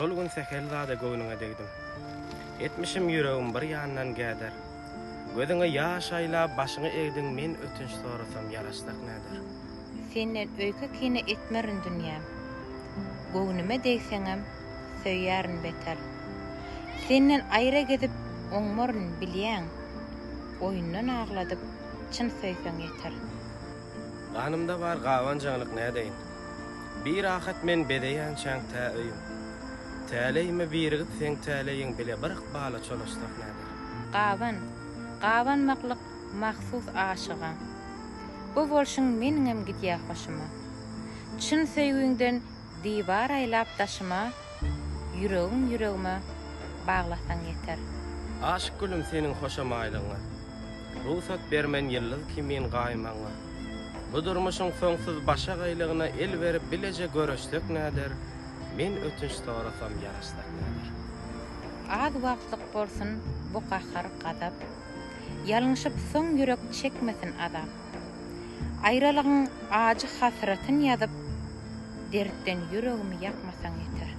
Şol gün sähel zada göwnüňe degdim. Etmişim ýüregim bir ýandan gäder. Gözüňe ýaş aýlap başyňy egdiň men ötünç sorasam ýaraşsak näder. Senden öýke-kine etmerin dünýäm. Göwnüme degseňem söýýärin beter. Senden aýra gezip oňmaryn bilýäň. Oýundan agladyp çyn söýseň ýeter. Ganymda bar gabanjaňlyk nädeýin. Birahat men bezeýänçäň tä öýüm. Täleýime birigip seň täleýiň bile bir ykbala çolaşsak näder. Gaban, gabanmaklyk mahsus aşyga. Bu bolşuň meniňem gidýä hoşuma. Çyn söýgiňden diwar aýlap daşyma ýüregiň ýüregime baglasaň ýeter. Aşyk gülüm seniň hoşamaýlygyňa. Rugsat bermen ýyldyz kimin gaýmaňa. Bu durmuşyň soňsuz başagaýlygyna el berip bileje göreşsek näder, men ötünç sorasam ýaraşsak näder. Az wagtlyk bolsun bu gahar gazap, Ýalňyşyp soň ýürek çekmesin azap. Aýralygyň ajy hasratyn ýazyp, Dertden ýüregimi ýakmasaň ýeter.